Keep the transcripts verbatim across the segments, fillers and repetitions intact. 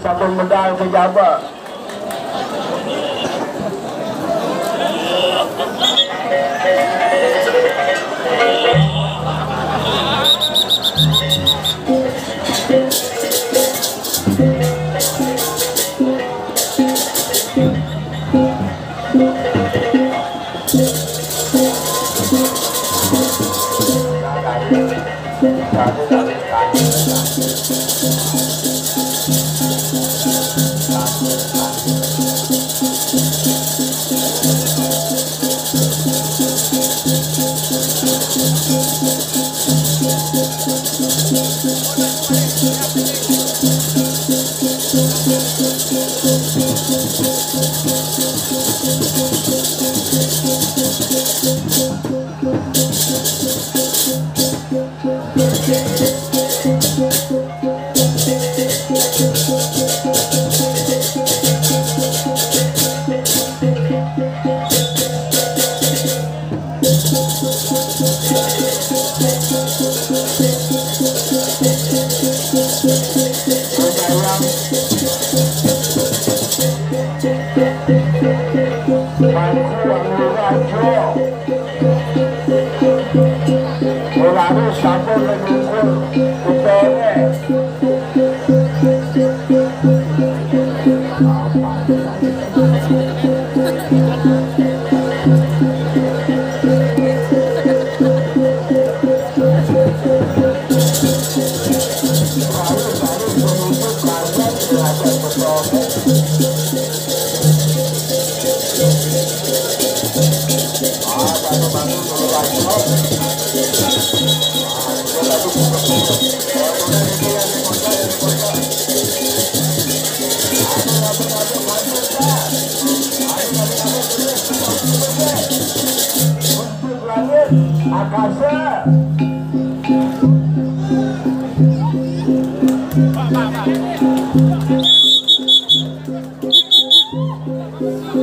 Sampun medal pejabat. Mangku Wangi Raja. Mulané sampun leluhur utuné. Langit, akasa.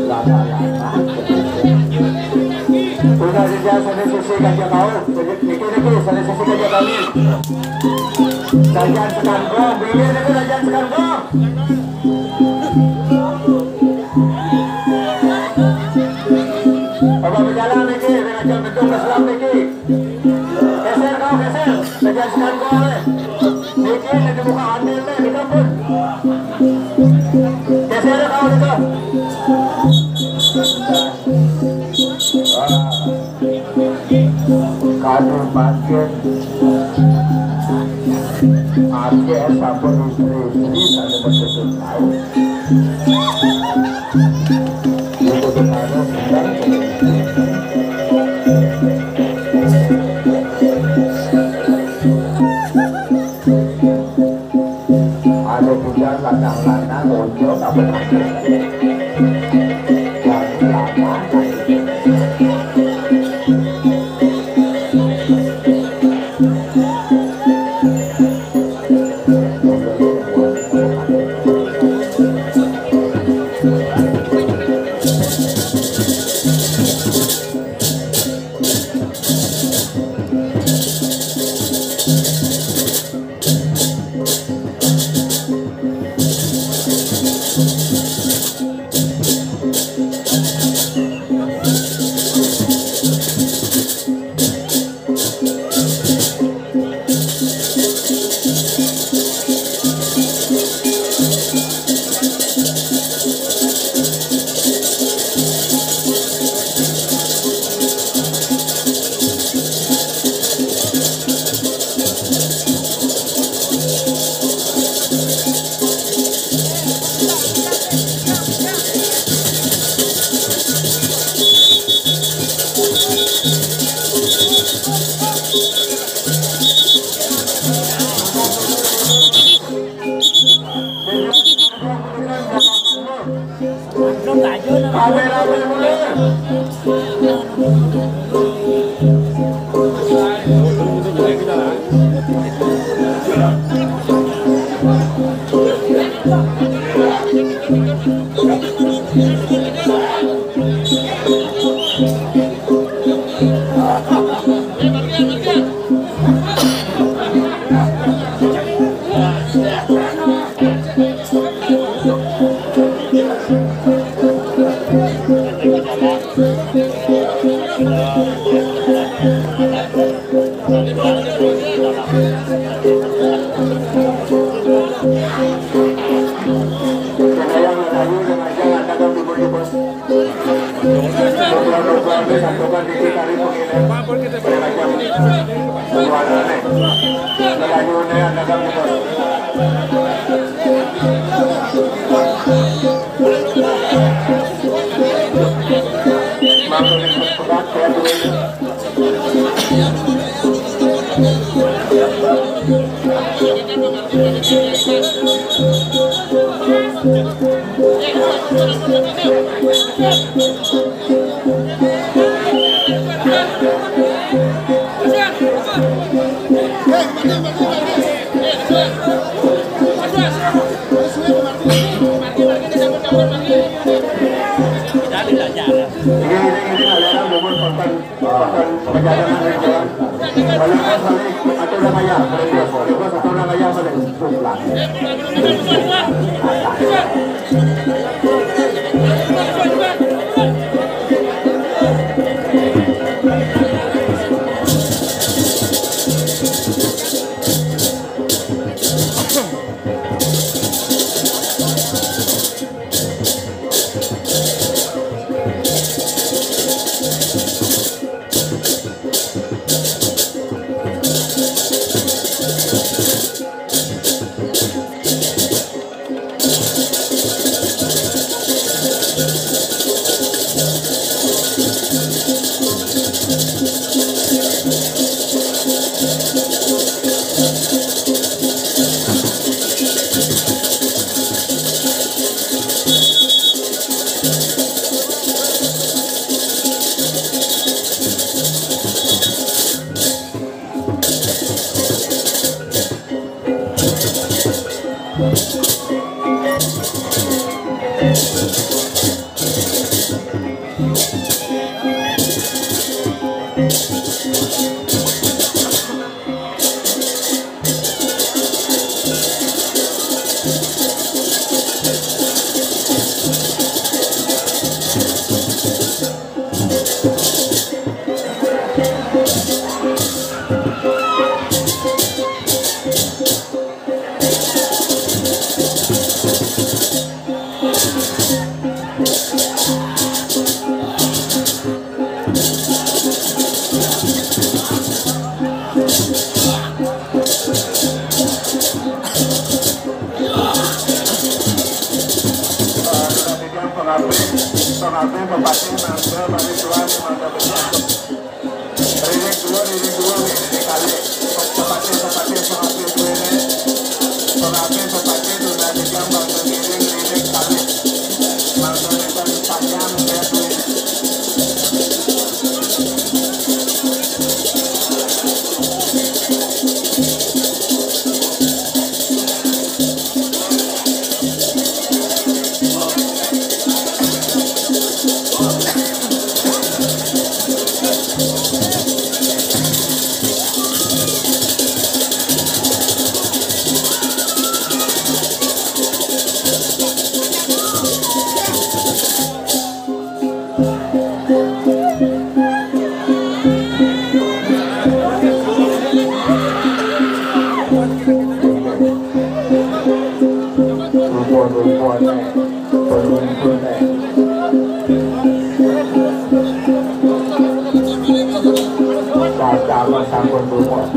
Lama-lama. Udah sejak sana sisi kaca bau. Niki, niki, sana sisi kaca bau. Sajan sekangkong, bilih niki sajan sekangkong. Apa berjalan niki, dengan jam gedung Islam niki. Geser kau, geser. Sajan sekangkong, eh. Niki, niki buka handil, eh, di kampung. Geser kau, niki. Kanu mangkin, akéh sampun istri-istri sané metu taun. Niku sekarang sedang ada juga lanang-lanang ojo kabeh. Kena yang lelayu dengan jangan dagang di bos. Beberapa keluarga santukan diri dari pengilir. Beragam suarane. Lelayu ne dagang di bos. Mampir pegat saya dulu. Ini, ini, ini aliran bubur konten, konten pejajaran yang jalan. Balik bos, balik. Atau udah kaya, balik bos. Balik bos, atau udah kaya, balik. Bos lah. Rumpun-rumpun, eh. Rumpun-rumpun, eh. Kata mas sampun rumpun.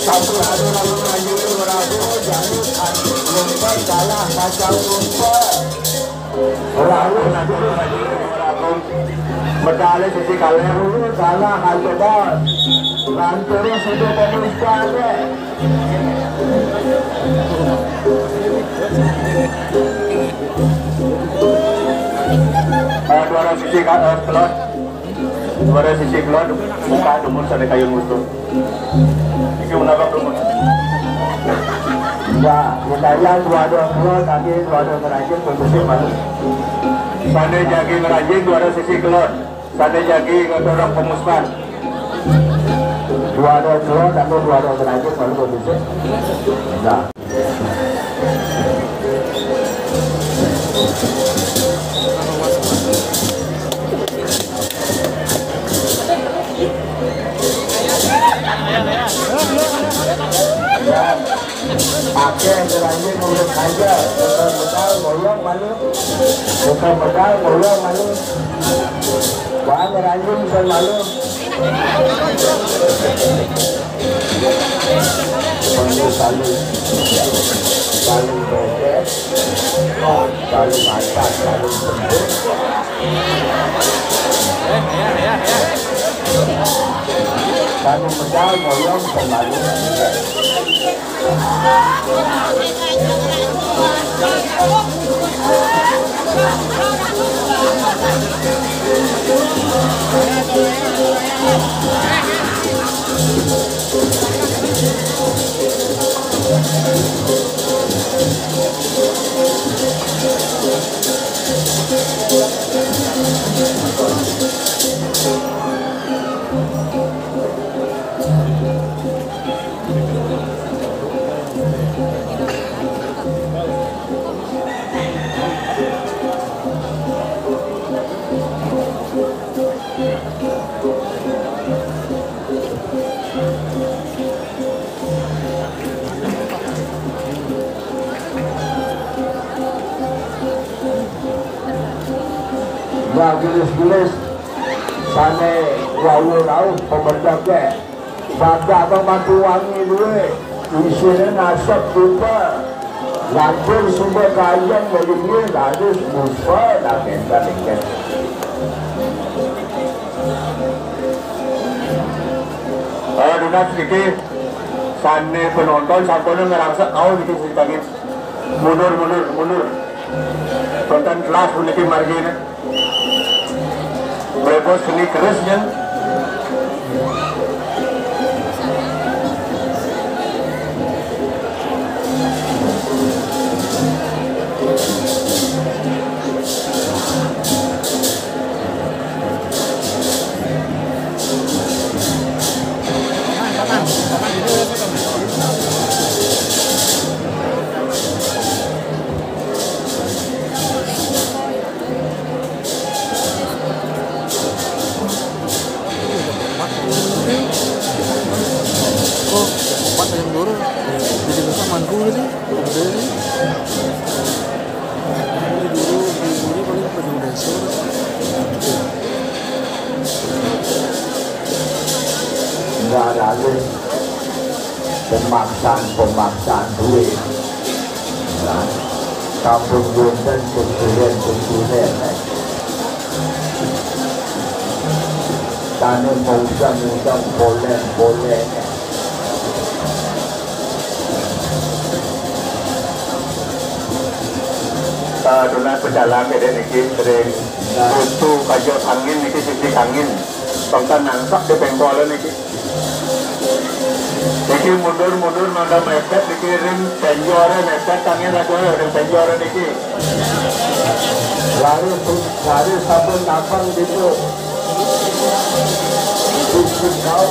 Sampun ada lalu maju, ragu, jangan lupa kalah macam lupa. Ragu, ragu, ragu. Medali sisi kaler, kalah aja, Bos. Lan terus itu pemerintah deh. Eh, dua ratus sisi ka-, eh, telur. Dua ratus sisi telur, buka dumun sampai kayu musuh. Iki menabrak dumun. Ya, budaya dua dua telur, tapi dua dua ngerajin, kondusif, Pak. Sane jagi ngerajin, dua ratus sisi telur. Sane jagi ngetorong pemuspan. Dua dua telur, tapi dua dua ngerajin, malu kondusif. Nah. Pakai ngerajin mulut aja, bukan modal boyong malu, bukan modal boyong malu. Wah, ngerajin bukan malu. Perlu saling, saling beres, saling masak, saling sempur. Saling medal, ngoyong, selalu. Nah, gelis-gelis sane wau rauh pemedake. Bapak pematu wangi duwe, isine nasep dupa. Lanjur sumber kayang melingin, lanjur muspa, lagen kalingin. Ayo, Dunas, niki sane penonton sampun ngerangsak kaul niki ceritanya. Mundur, mundur, mundur. Wonten kelas puniki margine. Mlebu seni keris, yen. Oh, empat yang dulu. Jadi besar mantul sih. Gede sih. Ini dulu, dulu paling pada udah sore. Enggak ada lagi. Pemaksaan-pemaksaan duit. Nah, sampun wonten kusulen-kusulen, eh. Tane mau usang-usang, polen-polen, eh. Tunas pecalang gedé niki sering butuh kajo kangin niki sisi kangin. Pangkan nangsak di pengkol niki. Niki mundur-mundur mangga mepet niki ring penjor mepet kangin aku ring penjor niki. Lari pu-, lari sampun tapang gitu. Sisi kau.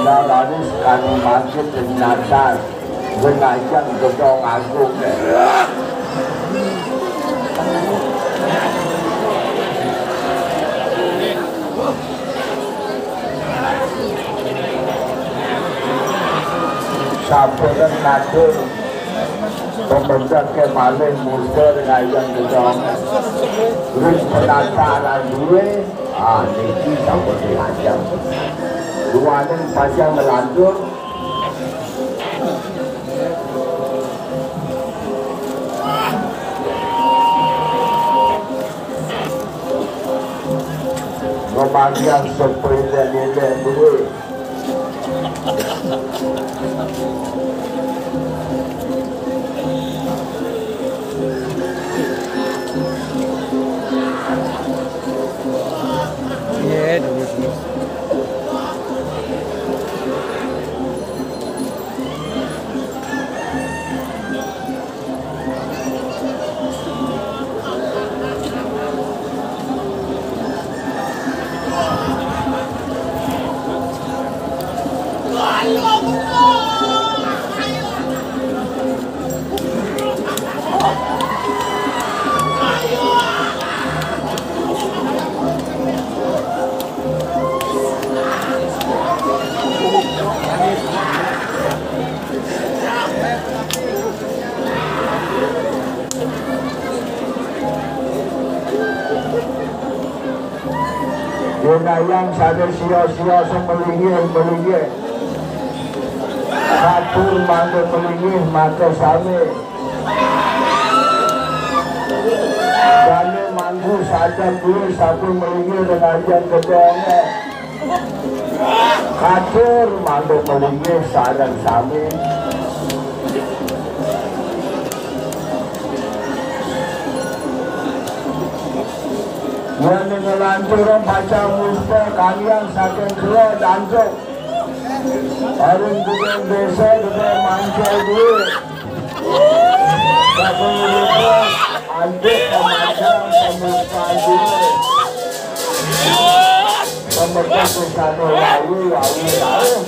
Naranis kani majid ring nasar, ring ajeng gedong agung. Sampun matur, pamedek ke malih murda ring ajeng gedong. Ring penataran duwe, ah, niki sampun ring ajeng. Duaning pacang nglantur. Mamagiang sepeda nilai duit. Iya, dulu, dulu. Denayang sada sia-sia sing malinggih-malinggih. Katur mangda malinggih maka sami. Dane mangku sajan duwe sampun malinggih ring ajeng gedene. Katur mangda malinggih sareng sami. Yen nglantur pacang musta kalian saking kula dancuk. Arung gedeng desa gedeng manca duwe. Saking rupa antuk pemacang pemusta duwe. Pemecah sesama wawu, wawu, wawu.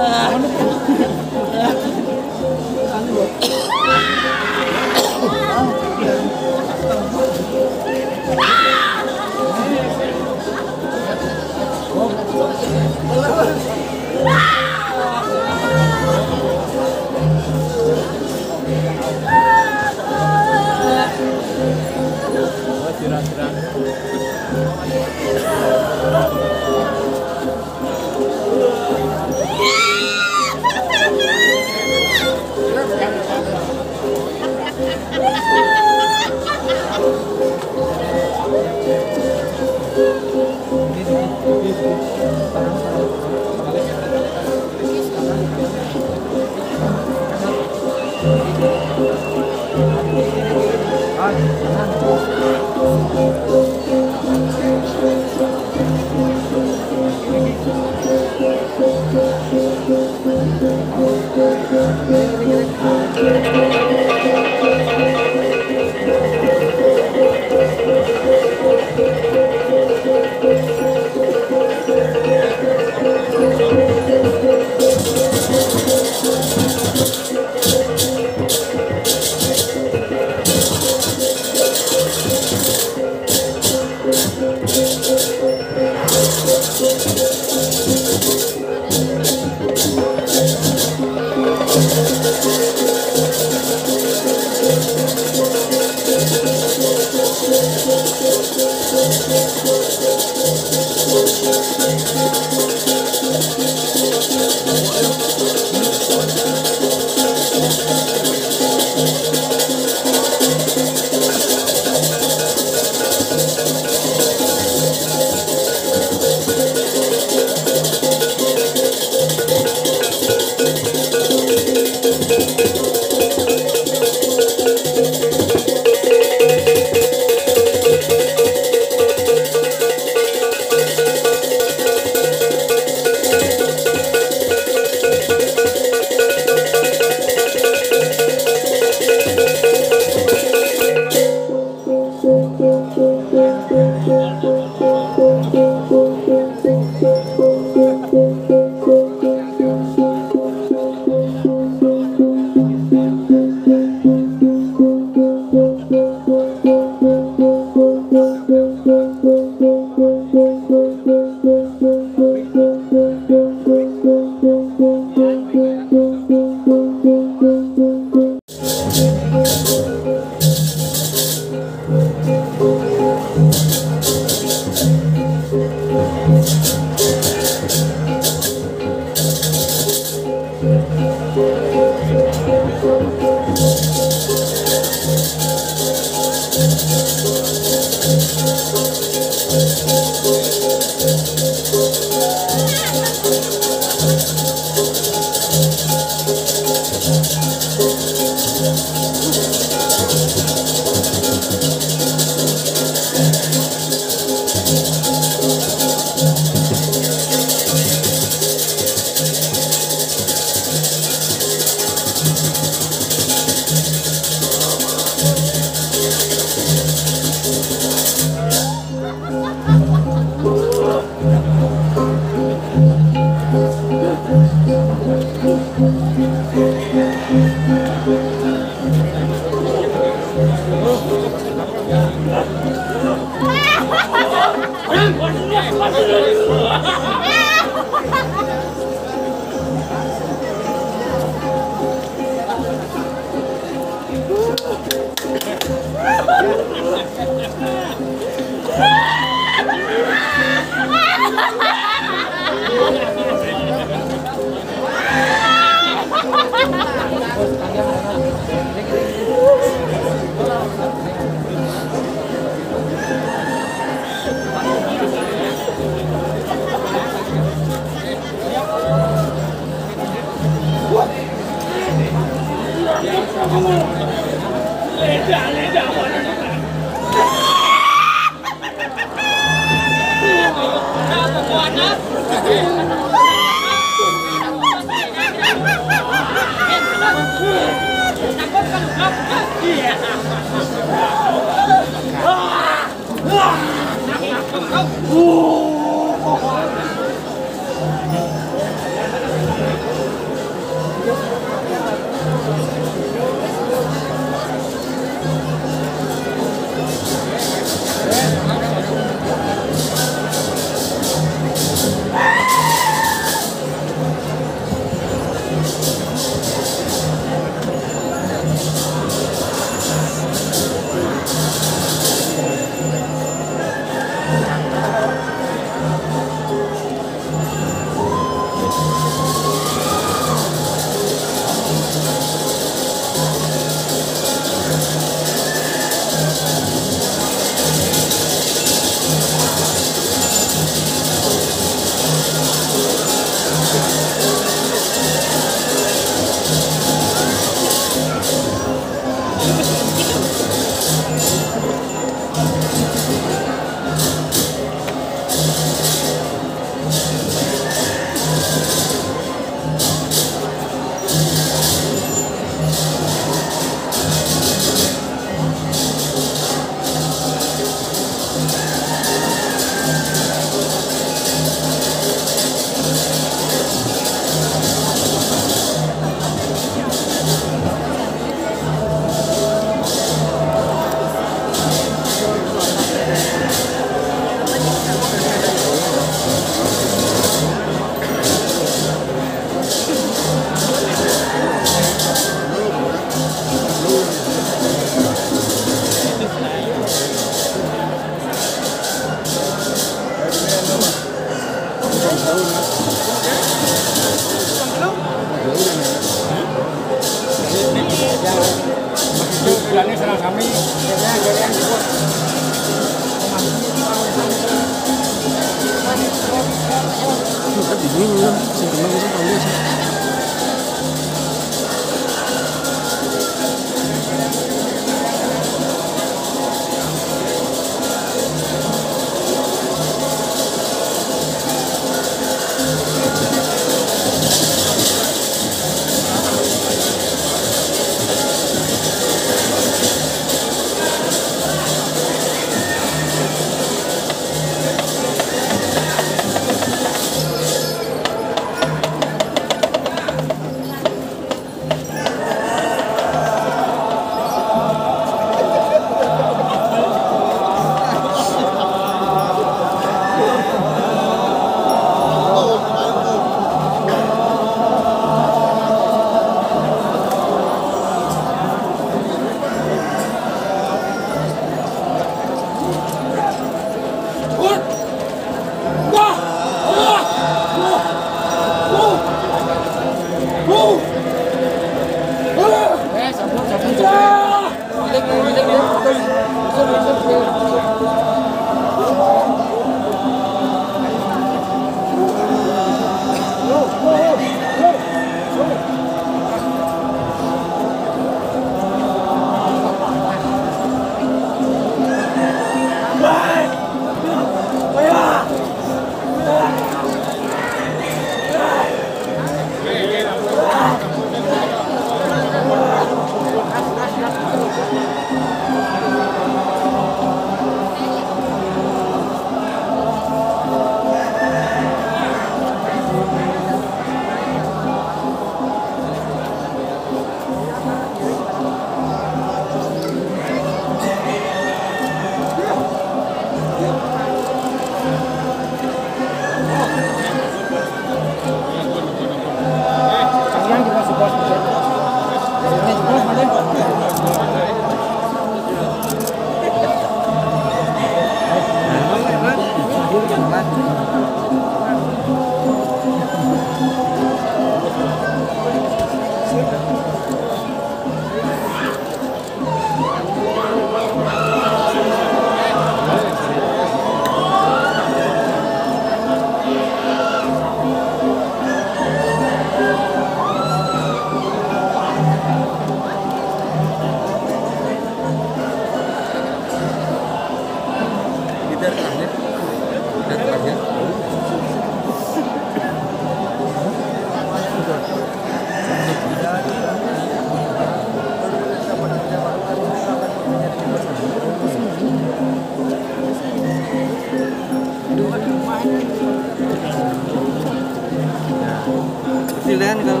Kan kalau.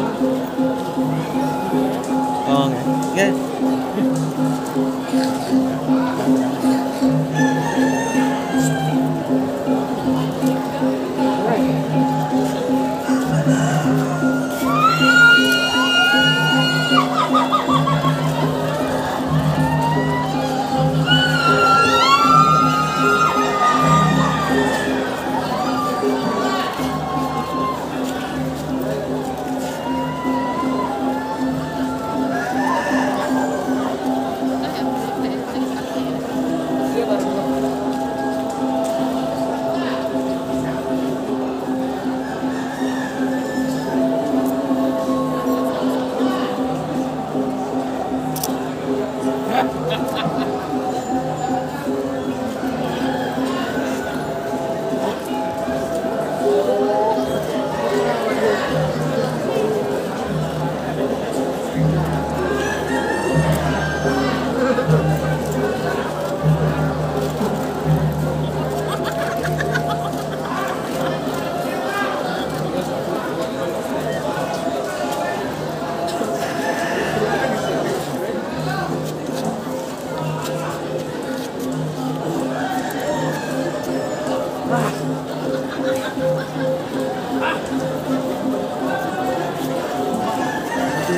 Oh, nggih. Nggih.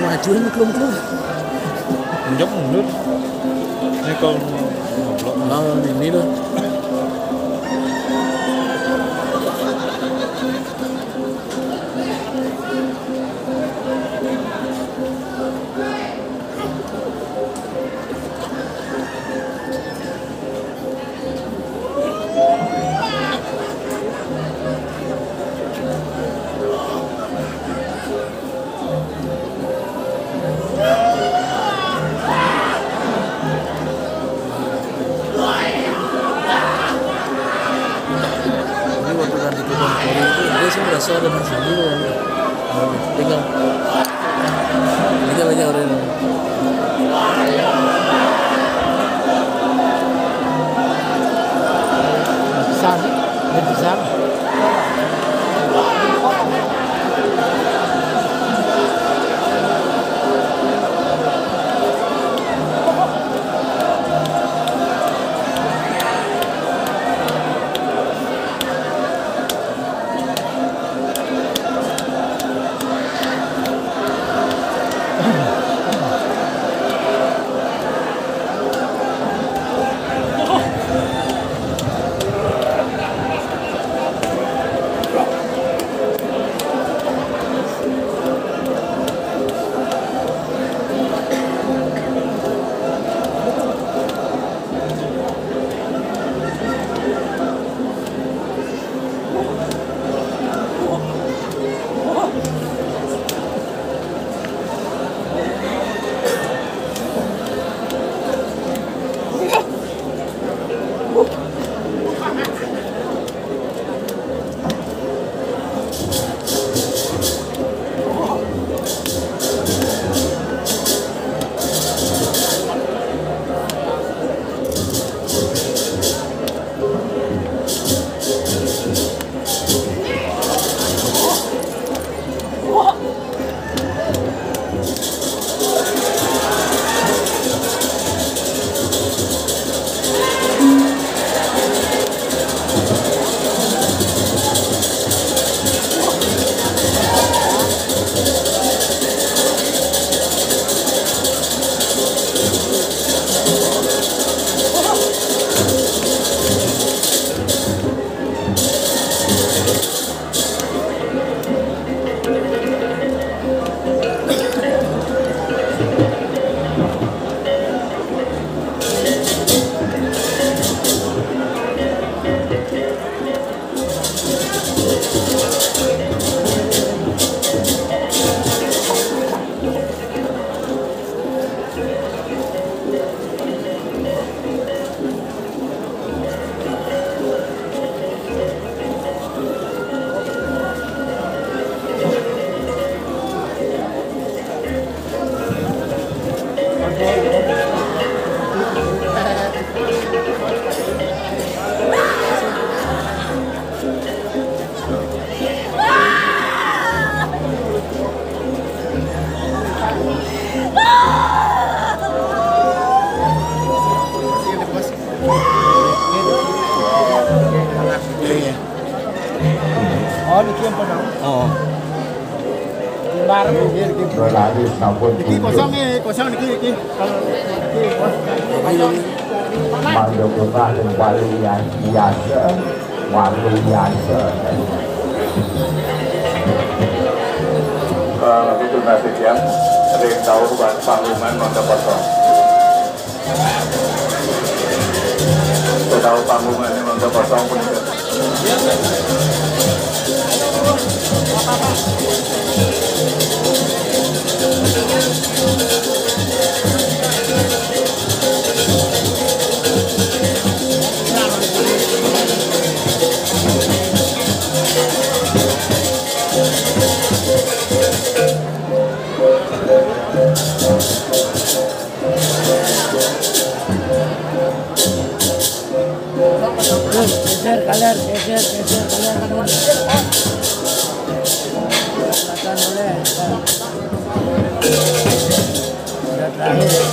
Maju ini belum keluar. Menjok mundur. Ini kalau goblok. Nah, ini loh. Ini waktu nanti kita kori itu, dia sih merasa ada masih ini, tinggal, tinggal aja orang ini. Besar, besar. Oh. Lari sampun. Iki kosong iki, kosong iki, iki. Kalau iki kosong. Mandheng Kota sing paling biasa, paling biasa. Eh, itu nasib yang sering tahu buat panggungan mangga kosong. Setahu panggungan ini mangga kosong pun. Geser, kaler, geser, geser, kaler, kaler. Silakan boleh. Sudah terakhir.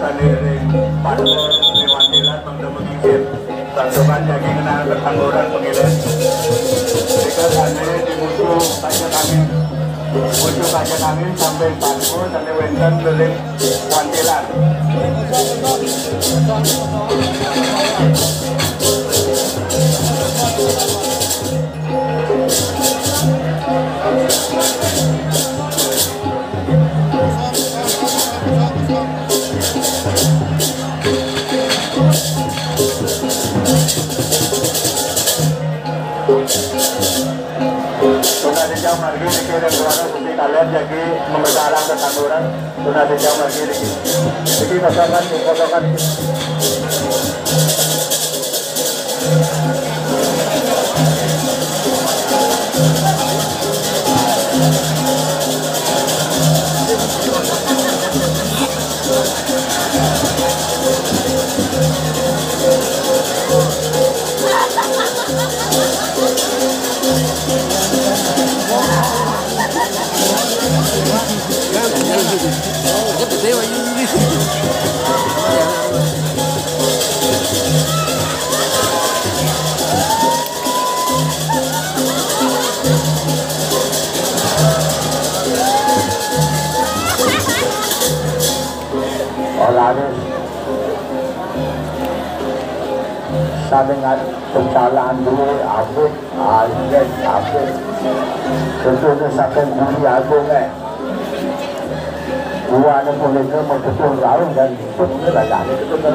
Sané ring Padma Sriwantilan mangda mengingkir. Santukan jagi ngenang tetangguran pengilir. Rika sané di musuh kaja kami. Musuh kaja kami sampai Padma sané wénten ring Wantilan. Tuna sejam margi niki dan keluarga suci kalian jagi membesarang tetangguran. Tuna sejam margi niki. Niki kosongan, kosongan. Olane. Kami ngat pecalang dulu, abis, abis, abis. Tentu ni sakan diri agung, eh. Uang ni pun mereka mau betul lawan dan pun ni lah, lah, ni betul kan.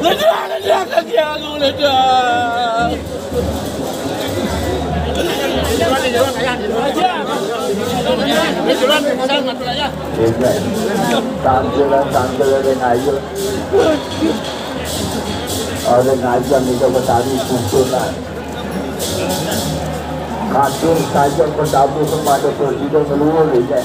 Ledak, ledak, kaki aku ledak. Tangkil, tangkil, ada ngayul. Ada ngayul ni, dia bertari susunan. Katur saja bertamu kepada Presiden Luhur, ya.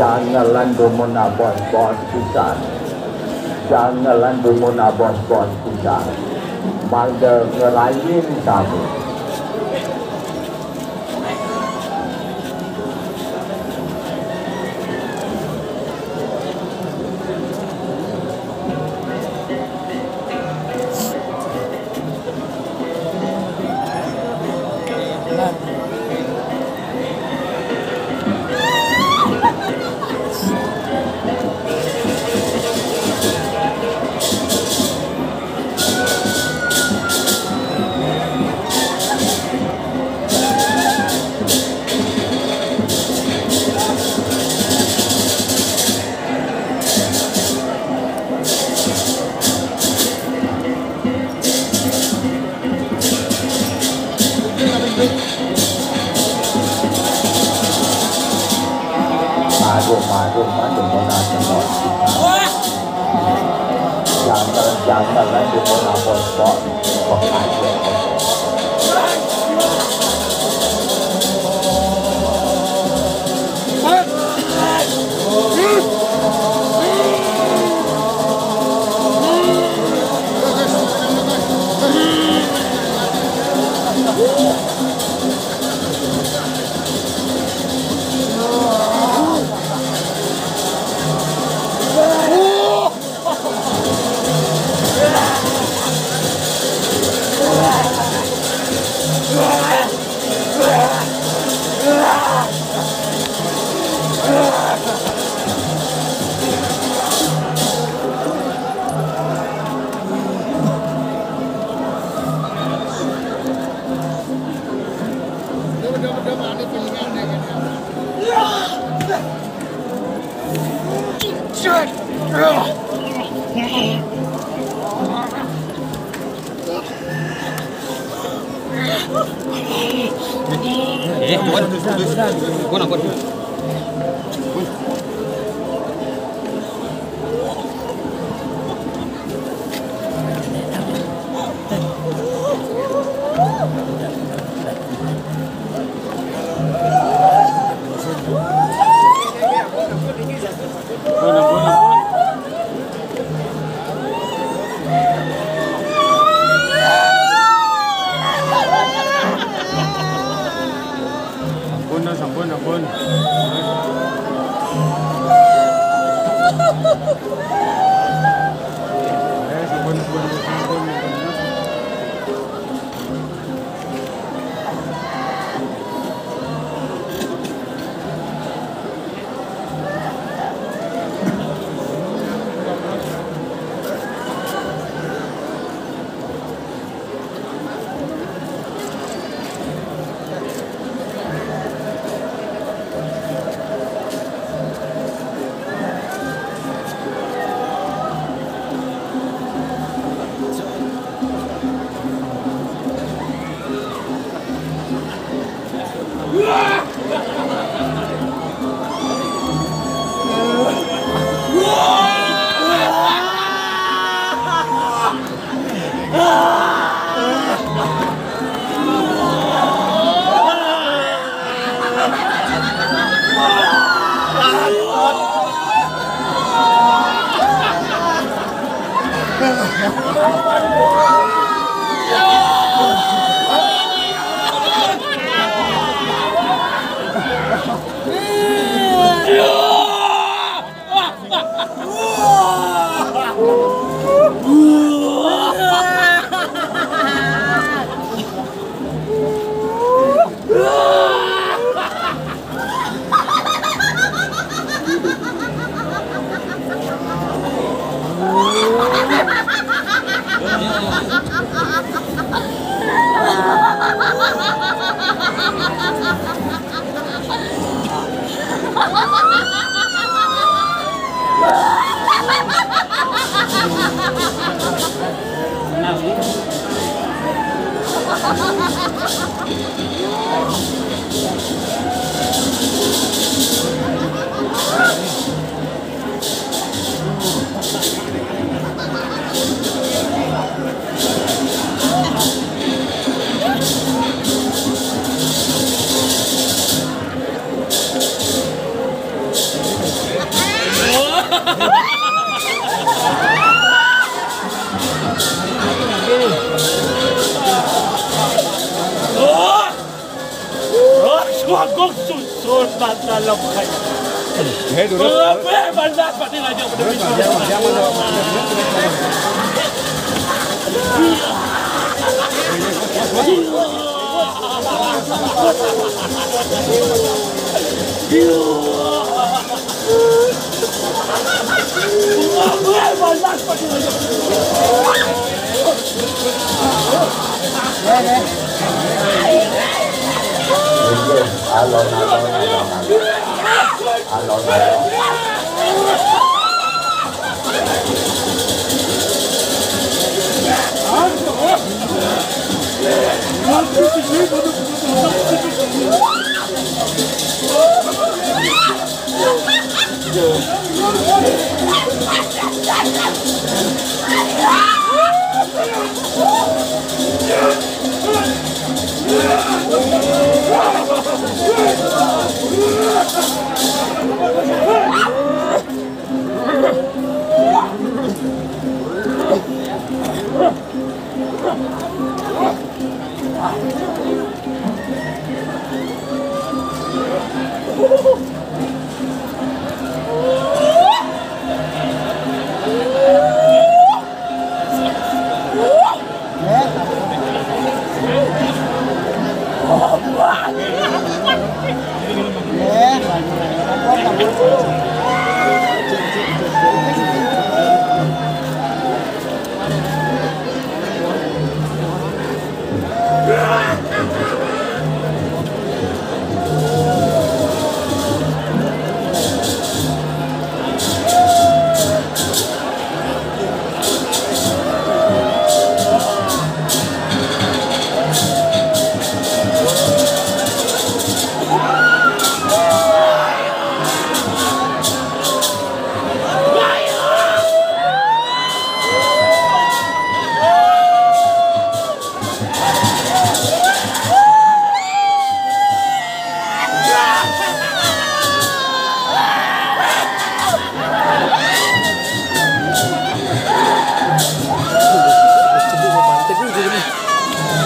Janganlah demen abos-bos pisan. Janganlah demen abos-bos pisan. Mangda ngerayin sami. Jangan, jangan, jangan, jangan, jangan, jangan, jangan, Eh, ampun. Ampun, ampun. Ampun, Mas, ampun, ampun. Eh, ampun, ampun, ampun, ampun. Suagok susun mata lepai. Hei, duduk. Lepai mana pada raja pada. Alon, alon, alon, alon. Alon, alon.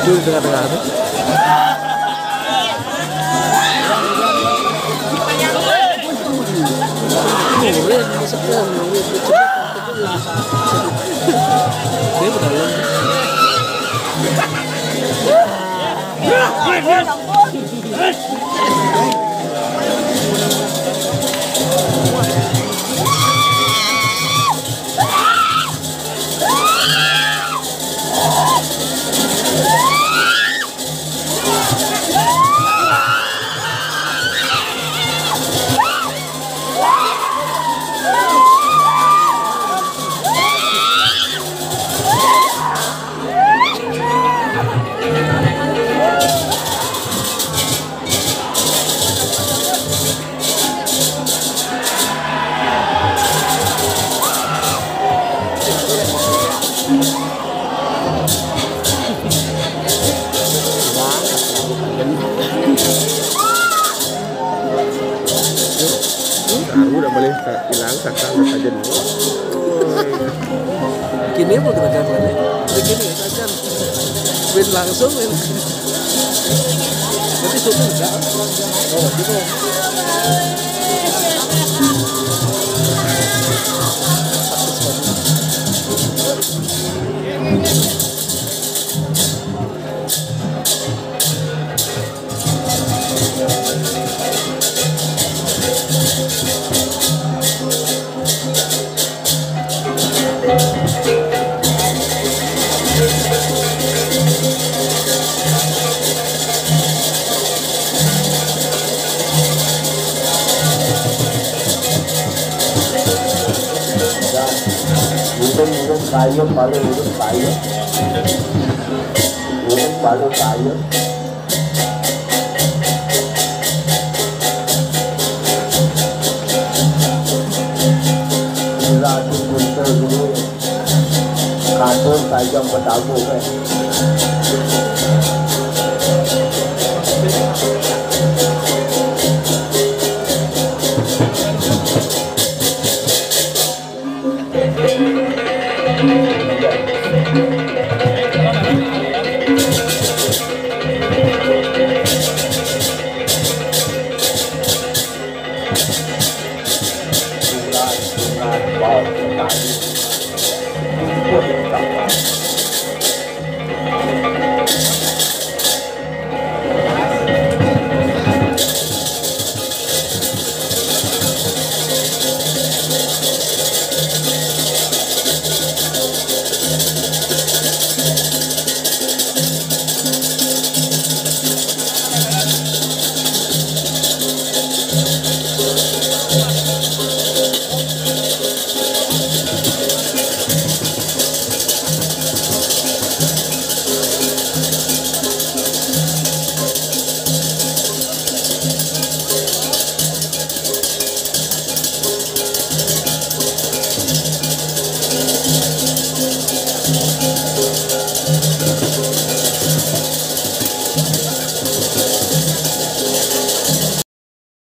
Di tengah-tengah tu. Dia berdalam. Tahu dah boleh hilang saka saja dulu. Kini pun kita kan balik. Begini saja. Win langsung, win. Berarti sudah enggak? Oh, gitu. Minum, minum kayu, paling minum kayu. Minum paling kayu. Sila tu punca dulu. Katur tajam bertabur kan.